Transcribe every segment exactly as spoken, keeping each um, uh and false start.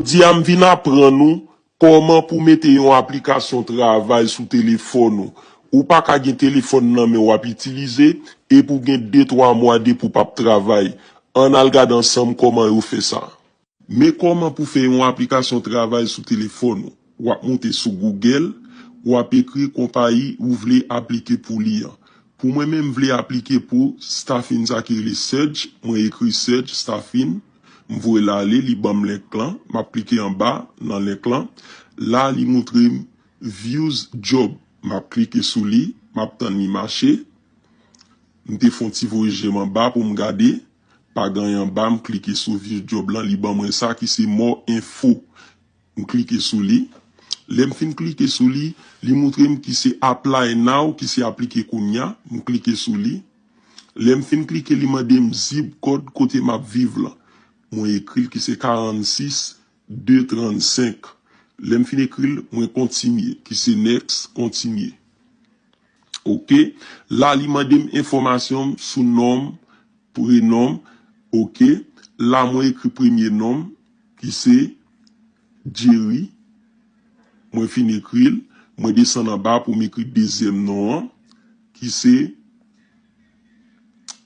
Jodi a m vin aprann ou kòman pou mete yon aplikasyon travay sou telefòn ou. Ou pa ka gen telefòn nan men w ap itilize epi w gen de twa mwa depi w p ap travay. Ann al gade ansanm kòman yo fè sa. Men kòman pou fè yon aplikasyon travay sou telefòn ou. W ap moute sou Google, w ap ekri konpayi ou vle aplike pou li an. Pou mwen menm, m vle aplike pou staffing sa ki rele Surge, mwen ekri Surge Staffing, m voye l ale, li ban m link lan, m ap klike anba nan link lan. La, li montre m Views Job, m ap klike sou li, m ap tann li mache. M te fè yon ti voye je m anba pou m gade, pa gen anyen anba, m klike sou Views Job lan, li ban mwen sa ki se More Info. M klike sou li. Lè m fin klike sou li, li montre m ki se Apply Now, ki se aplike kounya. M klike sou li. Lè m fin klike, li mande m zip code kote m ap viv lan. Mwen ekri l ki se karannsis de trannsenk. Lè m fin ekri l, mwen kontinye, ki se next, kontinye. Oke. La, li mande m enfòmasyon m sou non m, prenon m. Oke. La, mwen ekri premye non m, ki se Jerry. Mwen fin ekri l, mwen desann anba pou m ekri dezyèm non an, ki se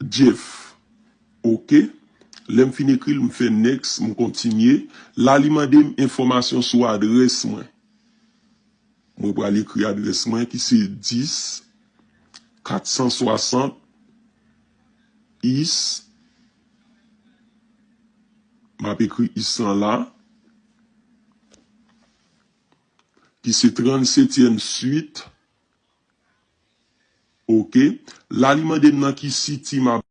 Jeff. Oke. Lè m fin ekri l, m fè next, m kontinye. La, li mande m enfòmasyon sou adrès mwen. Mwen pral ekri adrès mwen ki se dis kat san swasant East. M ap ekri East lan la. Ki se trannsetyèm Street. Oke. La, li mande m nan ki city m ap